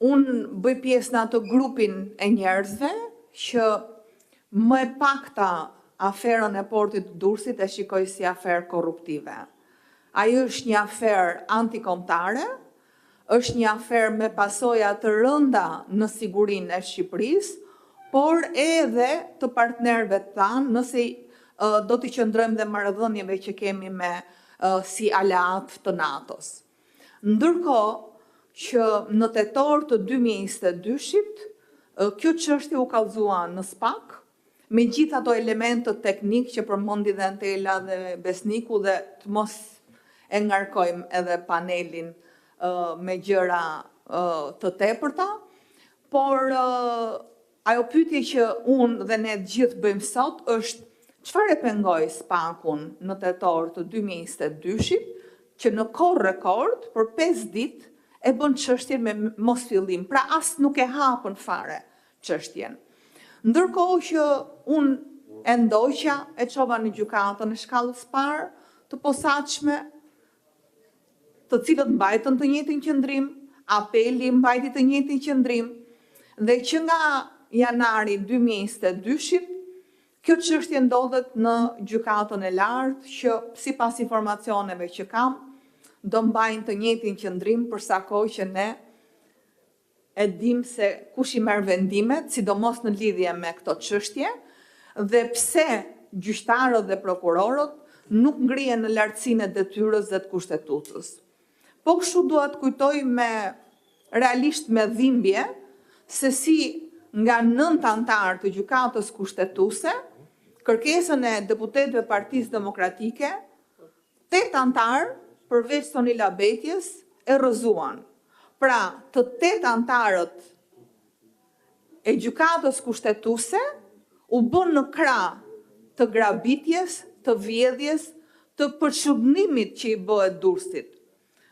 Unë bëj pjesë në atë grupin e njerëzve që më e pakta aferën e portit të Durrësit e shikoj si aferë korruptive. Ajo është një aferë antikombëtare, është një aferë me pasoja të rënda në sigurinë e Shqipërisë, por edhe të partnerëve tanë, nëse do t'i qëndrojmë dhe marrëdhënieve që kemi me si aleatë të NATO-s. Ndërkohë që në tetor të 2022-shit, kjo çështje u kallëzua në SPAK, me gjithë ato elementët teknikë që përmendi dhe Entela dhe Besniku dhe të mos e ngarkojmë edhe panelin me gjëra të tepërta, por ajo pyetje që unë dhe ne të gjithë bëjmë sot është çfarë e pengoi SPAK-un në tetor të 2022-shit që në kohë rekord për 5 ditë e bën çështjen me mosfillim, pra as nuk e hapën fare çështjen. Ndërkohë që unë e ndoqa, e çova në gjykatën e shkallës parë të posaçme, të cilët mbajtën të njëjtin qëndrim, apeli mbajti të njëjtin qëndrim dhe që nga janari 2022-shit kjo çështje ndodhet në gjykatën e lartë që sipas informacioneve që kam do mbajnë të njëjtin qëndrim për sa kohë që ne e dim se kush i merr vendimet, sidomos në lidhje me këto çështje dhe pse gjyqtarët dhe prokurorët nuk ngrihen në lartësinë e detyrës dhe të kushtetutës. Po kështu dua të kujtoj me realisht me dhimbje se si nga 9 anëtarë të gjykatës kushtetuese, kërkesën e deputetëve Partisë Demokratike, 8 anëtarë përveç Sonila Bejtjes e rrëzuan. Pra, të 8 anëtarët e gjykatës kushtetuese u bën në krah të grabitjes, të vjedhjes, të përçudnimit që i bëhet Durrësit.